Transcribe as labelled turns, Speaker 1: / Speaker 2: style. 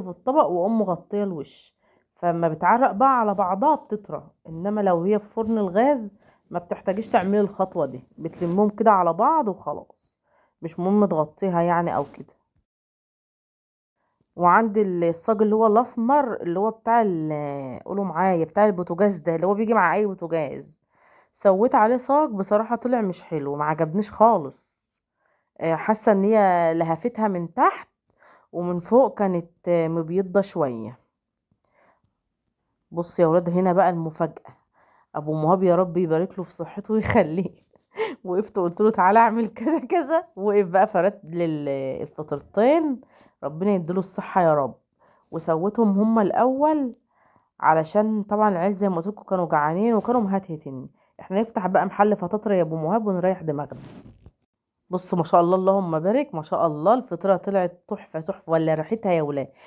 Speaker 1: في الطبق واقوم مغطيه الوش، فما بتعرق بقى على بعضها بتطرى. انما لو هي في فرن الغاز ما بتحتاجيش تعملي الخطوة دي، بتلمهم كده على بعض وخلاص، مش مهم تغطيها يعني او كده. وعندي الصاج اللي هو الاسمر اللي هو بتاع قولوا معايا بتاع البوتاجاز ده، اللي هو بيجي مع اي بوتاجاز، سويت عليه صاج بصراحة طلع مش حلو، ما عجبنيش خالص. حاسة ان هي لهفتها من تحت ومن فوق كانت مبيضة شوية. بصوا يا ولاد هنا بقى المفاجأة، ابو مهاب يا رب يبارك له في صحته ويخليه وقفت وقلت له تعالى اعمل كذا كذا، وقف بقى فرد الفطرتين، ربنا يديله الصحة يا رب. وسويتهم هما الاول علشان طبعا العيال زي ما قلت لكم كانوا جعانين وكانوا مهتهتين. احنا نفتح بقى محل فطاطري يا ابو مهاب ونريح دماغنا. بصوا ما شاء الله اللهم بارك، ما شاء الله الفطيره طلعت تحفة تحفة، ولا ريحتها يا ولاد.